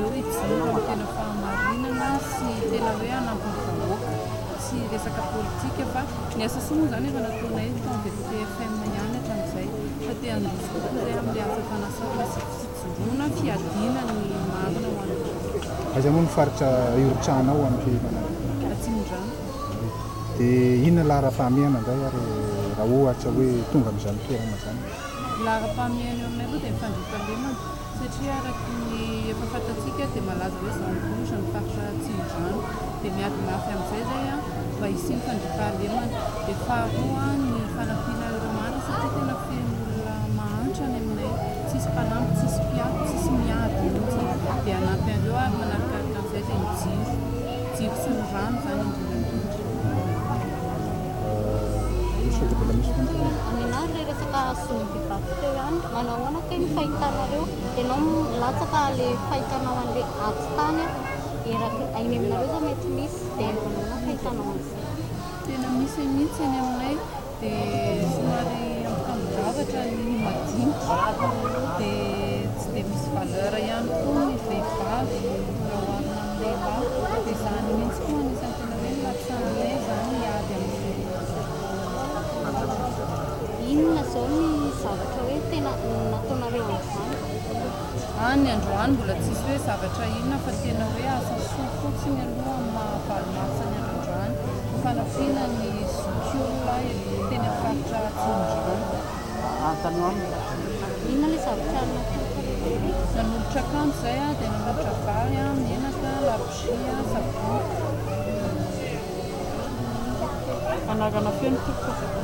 ireo hijoro amin'ny tena fahamarinana sy tena hoe hanampy ny vahoaka. Tsy resaka politika fa ny asa soa moa izany efa nataonay tao amin'ny VTTFM ihany hatramin'izay fa te handroso kokoa izay amin'ilay asa fanasana sy fijoroana fiadiana ny marina ho an'ny vahoaka. Aiza moa ny faritra irotsahanao amin'ny manaraka? Atsimondrano. Dia inona laharam-pahamehana indray ary raha ohatra hoe tonga amin'izany toerana izany? Laharam-pahamehana eo aminay aloha dia ny fandriampahalemana satria araka ny efa fantatsika dia malaza hoe zone rouge ny faritra Atsimondrano dia miady mafy amin'izay izay mba hisian'ny fandriampahalemana. Dia faharoa ny fanampiana ireo mahantra satria tena feno olona mahantra any aminay, tsisy mpanampy, tsisy mpiahy, tsisy miady mihitsy dia hanampy an'ireo ary manarakaraka an'izay dia ny jiro, jiro sy ny rano izany indrindra indrindra. Sao dia mbola misy fanontaniana? Ninahy ilay resaka zon'ny vehivavy teo ihany, manao ahoana kay ny fahitanareo? Ianao milatsaka ilay fahitanao an'ilay ady tany eraky eny aminareo izao mety misy dia manao ahoana fahitanao an'izay? Tena misy mihitsy any aminay dia somary ampitambon-javatra ny madinika dia tsy dia misy valeur ihany koa ny vehivavy raha oharina amin'ny lehilahy dia izany mihitsy koa anisan'ny tena hoe nilatsahanay izany hiady amin'izay. Inona izao ny zavatra hoe tena nataonareo androany? Any androany mbola tsisy hoe zavatra inona fa tena hoe asa soa fotsiny aloha amin'ny maha 8 marsa ny andro androany ho fanampiana ny zokiolona teny amin'ny faritra Atsimondrano. Inona ilay zavatra natolotrareo? Nanolotra akanjo izay dia nanolotra vary, menaka, labozia, savony. Anarana feno tompoko.